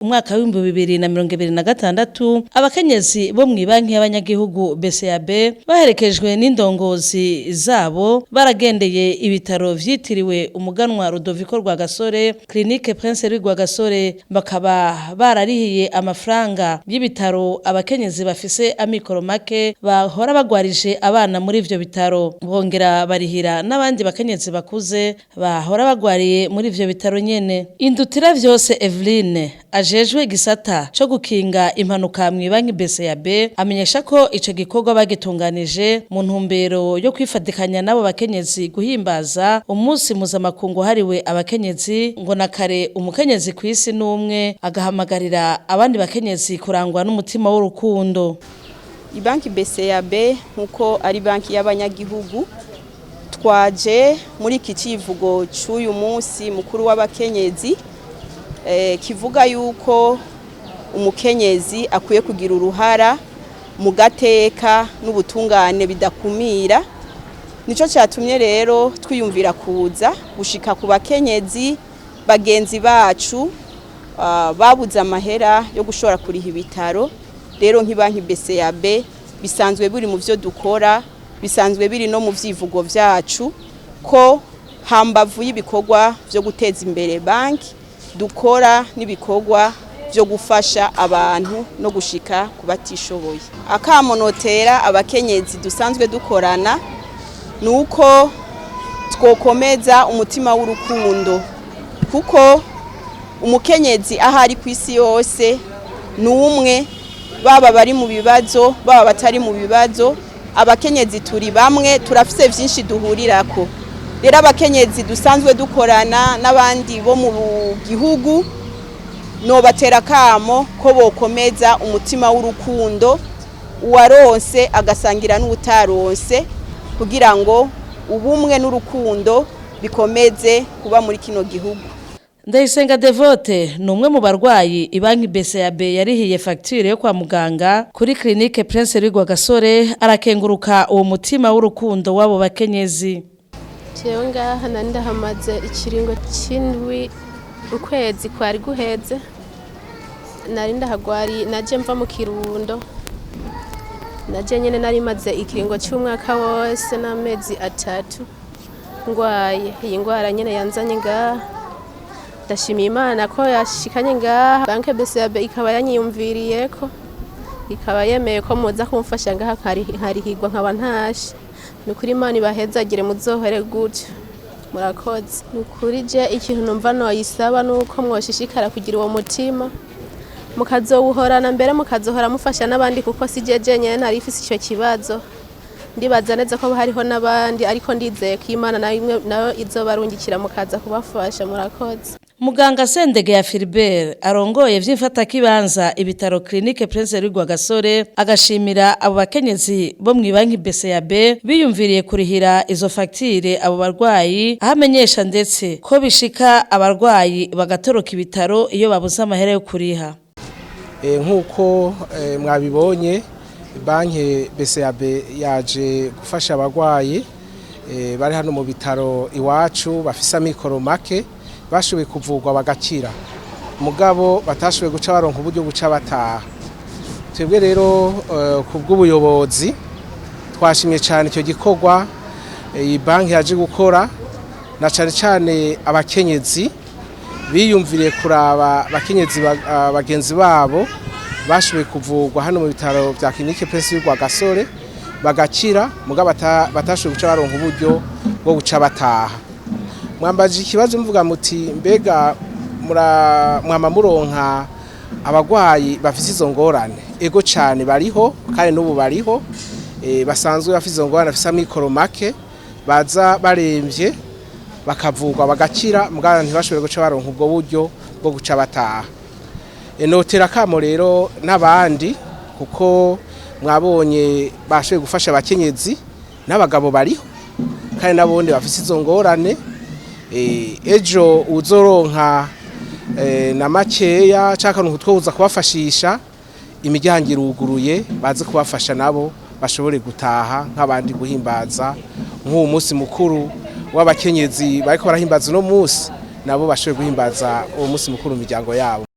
Umwaka w'2026, abakenyezi bo mw'ibanki y'abanyagihugu BCAB baherekejwe n'indongozi zabo baragendeye ibitaro vyitiriwe umuganwa Rudoviko Rwagasore, Clinique Prince Louis Rwagasore, bakaba bararihiye amafaranga y'ibitaro abakenyezi bafise amikoro make bahora bagwarije abana muri ivyo bitaro, bongera barihira n'abandi bakenyezi bakuze bahora bagwariye muri ivyo bitaro nyene. Indutira vyose Eveline, ajejwe igisata co gukinga impanuka mw'ibanki BCAB, amenyesha ko ico gikorwa bagitunganije mu ntumbero yo kwifatikanya n'abo bakenyezi guhimbaza umunsi mpuzamakungu hariwe abakenyezi, ngo na kare umukenyezi kw'isi n'umwe, agahamagarira abandi bakenyezi kurangwa n'umutima w'urukundo. Ibanki BCAB, nkuko ari banki y'abanyagihugu, twaje muri iki civugo c'uyu munsi mukuru w'abakenyezi, kivuga yuko umukenyezi akwiye kugira uruhara mu gateka n'ubutungane bidakumira. Nico cyatumye rero twiyumvira kuza gushika ku bakenyezi bagenzi bacu babuze amahera yo gushobora kuriha ibitaro. Rero nk'ibanki BCAB, bisanzwe biri mu byo dukora, bisanzwe biri no mu vyivugo vyacu, ko hambavu y'ibikorwa byo guteza imbere banki, dukora n'ibikorwa byo gufasha abantu no gushika ku batishoboye. Akamo notera abakenyezi dusanzwe dukorana ni uko twokomeza umutima w'urukundo, kuko umukenyezi aho ari ku isi yose ni umwe, baba bari mu bibazo, baba batari mu bibazo, abakenyezi turi bamwe, turafise vyinshi duhurirako. Rero abakenyezi dusanzwe dukorana n'abandi bo mu gihugu, nobatera akamo ko bokomeza umutima w'urukundo, uwaronse agasangira n'uwutaronse, kugira ngo ubumwe n'urukundo bikomeze kuba muri kino gihugu. Ndayisenga Devote ni umwe mu barwayi ibanki BCAB yarihiye facture yo kwa muganga kuri Clinique Prince Louis Rwagasore, arakenguruka uwo mutima w'urukundo w'abo bakenyezi. Jewe ngaha nari ndahamaze ikiringo c'indwi, ukwezi kwari guheze. Nari ndahagwariye, naje mva mu Kirundo. Naje nyene nari maze ikiringo c'umwaka wose n'amezi 3 ngwaye iyi ngwara nyene yanzanye ngaha. Ndashimiye Imana ko yashikanye ngaha, banke BCAB ikaba yanyiyumviriyeko, ikaba yemeye ko muza kumfasha ngaha, nkarihirwa, nkaba ntashe. Ni ukuri Imana ibahezagire, muzohore gutyo, murakoze. Ni ukuri je ikintu numva noyisaba nuko mwoshishikara kugira uwo mutima, mukazowuhorana, mbere mukazohora mufasha n'abandi, kuko si je jenyene nari ifise ico kibazo. Ndibaza neza ko hariho n'abandi, ariko ndizeye ko Imana nayo izobarungikira mukaza kubafasha. Murakoze. Muganga Sendege ya Philbert, arongoye vy'imfatakibanza ibitaro Clinique Prince Louis Rwagasore, agashimira abo bakenyezi bo mw'ibanki BCAB biyumviriye kurihira izo facture abo barwayi, ahamenyesha ndetse ko bishika abarwayi bagatoroka ibitaro iyo babuze amahera yo kuriha. Nk'uko mwabibonye, banki BCAB yaje gufasha abarwayi bari hano mu bitaro iwacu bafise amikoro make, bashoboye kuvurwa bagakira, mugabo batashoboye guca baronka uburyo buca bataha. Twebwe rero ku bw'ubuyobozi twashimye cyane icyo gikorwa iyi banki yaje gukora, na cyane cyane abakenyezi biyumviriye kuraba abakenyezi bagenzi babo bashoboye kuvurwa hano mu bitaro bya Clinique Prince Rwagasore bagakira, mugabo batashoboye guca baronka uburyo bwo guca bataha. Mwambaje ikibazo mvuga muti: "Mbega mwama muronka abagwayi bafise izo ngorane?" Ego cane, bariho kandi n'ubu bariho, basanzwe bafise izo ngorane, bafise amikoro make, baza baremvye bakavurwa bagakira, mugabo ntibashobore guca baronka ubwo buryo bwo guca bataha. Notera akamo rero n'abandi, kuko mwabonye bashoboye gufasha abakenyezi, n'abagabo bariho kandi n'abundi bafise izo ngorane. Ejo uzoronka na makeya canke akantu two kubafashisha, imiryango iruguruye, baze kubafasha nabo bashobore gutaha nk'abandi, guhimbaza nk'uwo munsi mukuru w'abakenyezi bariko barahimbaza uno munsi, nabo bashobore guhimbaza uwo munsi mukuru mu miryango yabo.